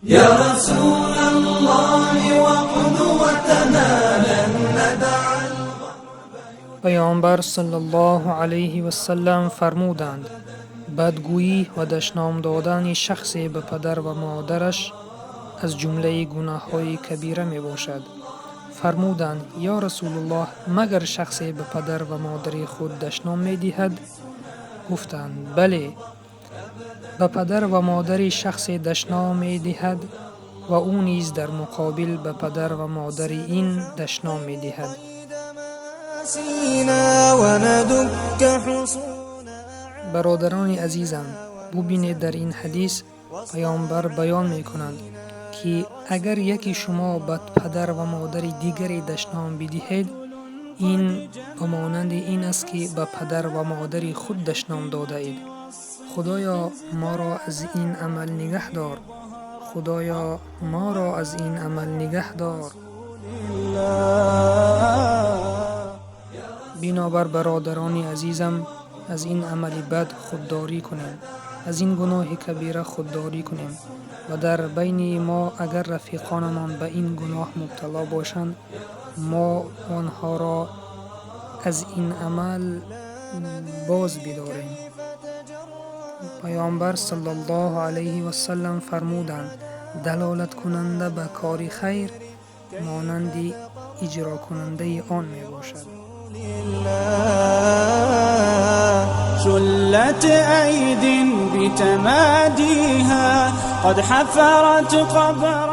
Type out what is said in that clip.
يا رسول الله وقدوتنا لن ندع. Паёмбар саллаллоҳу алайҳи васаллам фармуданд: бадгӯӣ ва дашном додани шахсе ба падар ва модараш аз ҷумлаи гуноҳҳои кабира мебошад. Фармуданд: ё Расулуллоҳ, магар шахсе ба падар ва модари худ дашном медиҳад? Гуфтанд: бале, ба падар ва модари шахсе дашном медиҳад ва ӯ низ дар муқобил ба падар ва модари ин дашном медиҳад. Бародарони азизам, бубинед, дар ин ҳадис паёмбар баён мекунанд, ки агар яке шумо ба падар ва модари дигаре дашном бидиҳед, ин ба монанди ин аст, ки ба падар ва модари худ дашном додаед. Худоё, моро аз ин амал нигаҳ дор. Худоё, моро аз ин амал нигаҳ дор. Бинобар, бародарони азизам, аз ин амали бад худдорӣ кунем, аз ин гуноҳи кабира худдорӣ кунем ва дар байни мо агар рафиқонамон ба ин гуноҳ мубтало бошанд, мо онҳоро аз ин амал боз бидорем. Паёмбар саллаллоҳу алайҳи васаллам фармуданд: далолаткунанда ба кори хайр монанди иҷрокунандаи он мебошад. شلت أيد بتماديها قد حفرت قبر.